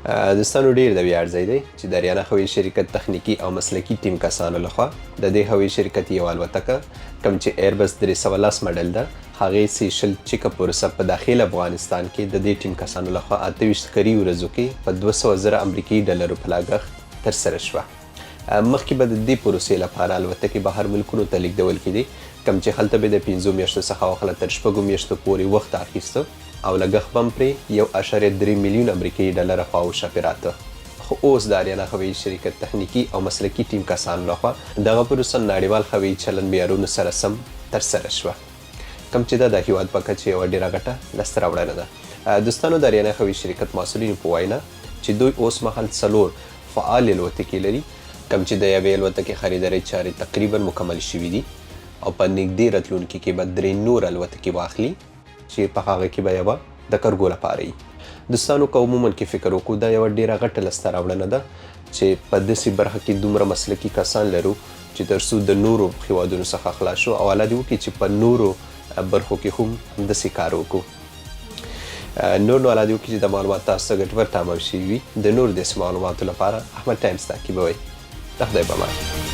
دوستانو، ډیر د ویاړ ځای دی چې د اریانا هوایي شرکت تخنیکي او مسلکي ټیم کسانو لخوا د دې هوایي شرکت یوه الوتکه، کوم چې ایربس 310 مډل ده، هغې سي 20 چک پروسه په داخل افغانستان کې د دې ټیم کسانو لخوا 28 کاري ورځو کې په 200 زره امریکایي ډالرو په لګښت ترسره شوه. مخکې به د دې پروسې لپاره الوتکې بهر ملکونو ته لیږدول کېدې، کوم چې هلته به د 5 میاشتو څخه واخله تر 6 میاشتو پورې وخت اخیسته او لګښت به هم پرې 1.3 میلیون امریکایي ډالره خواوشا پرې راته. خو اوس د اریانا هوایي شرکت تخنیکي او مسلکي ټیم کسانو لخوا دغه پروسه نړیوال هوایي چلند معیارونو سره سم ترسره شوه، کوم چې دا د هیواد په کچه یوه ډیره غټه لاسته راوړنه ده. دوستانو، د اریانا هوایي شرکت مسؤلینو په وینا چې دوی اوس مهال څلور فعالې الوتکې لري، کوم چې د یوې الوتکې خریدارۍ چارې تقریبا مکمل شوي دي او په نږدې راتلونکي کې به درې نور الوتکې واخلي چې په هغه کې به یوه د کرګو لپاره وي. دوستانو، که عموما کې فکر وکړو، دا یوه ډیره غټه لاسته راوړنه ده چې په داسې برخه کې دومره مسلکي کسان لرو چې تر څو د نورو هیوادونو څخه خلاص شو او الله دې وکړي چې په نورو برخو کې هم داسې کار وکړو. نور نو الله دې وکړي چې د معلومات تاسو ته ګټور تمام شوي وي. د نور داسې معلوماتو لپاره احمد ټایمز تعقیبوئ. د خدای په امان.